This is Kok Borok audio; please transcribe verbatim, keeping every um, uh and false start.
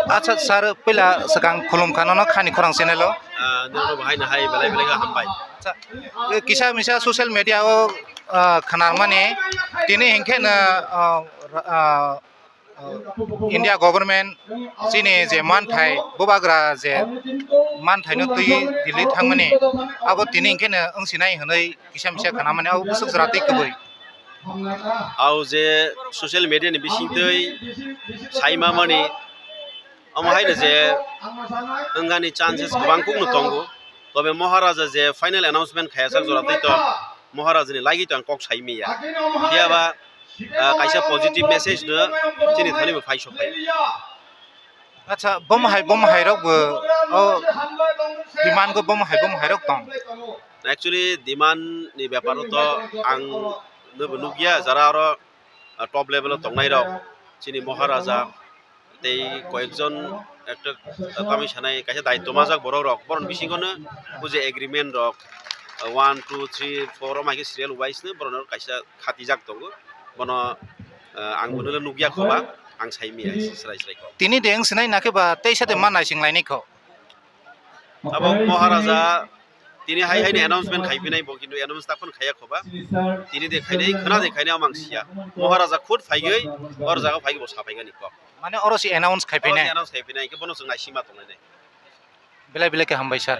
Acha sir, puila swkang khulumkha nono Khani Khorang channel o. Ah, nono bo haino hai belai belai khe hambai. Acha, kisa misa social media o, ah, khwnamani tini hinkhe no, ah, ah, ah, India government chini je manthai bubagra je manthai no twi Delhi thangmani abo tini hinkhe no wngsinai hinwi kisa misa khwnamani abo bwswk jora twi kwbwi. Au je social media ni bisingtwi saima mani, omo haino je wngani chances kwbang kukno tongo. Tobe Maharaja je final announcement khayajak jora twi to Maharaja ni lagi to ang kok sai miya. Phiya ba, ah, kaisa positive message no chini thani bo phai sok phai. Acha, bomo hai, bomo hai rok bo, o, demand ko bomo hai, bomo hai rok tong. Actually, demand ni bepar o to ang nobo nukya, jara aro, ah, top level o tongnai rok, chini Maharaja, tei koyekjon ekta, ah, tamni sanai kaisa daityo majak borok rok, borok ni bisingo no buje agreement rok, ah, one, two, three, four o maikhe serial wise no borok no kaisa khatijak tongo. Bono, ah, ang bono nukya khoba, ang sai miya, srai srai kok. Tini de wng sinai nakhe ba teisa de ma naising lainai kho. Abo Maharaja tini hai hai ni announcement khai phinai bo, kintu announce ta khon khaya khoba. Tini de khainai, khna de khainai, amang siya. Maharaja khud phaigwi, or jaga phaigwi bo sa phaigani kok. Mane oro si announce khai phinai. Announce khai phinai, ke bono chwng naisima tongnai nai. Belai belai khe hambai sir.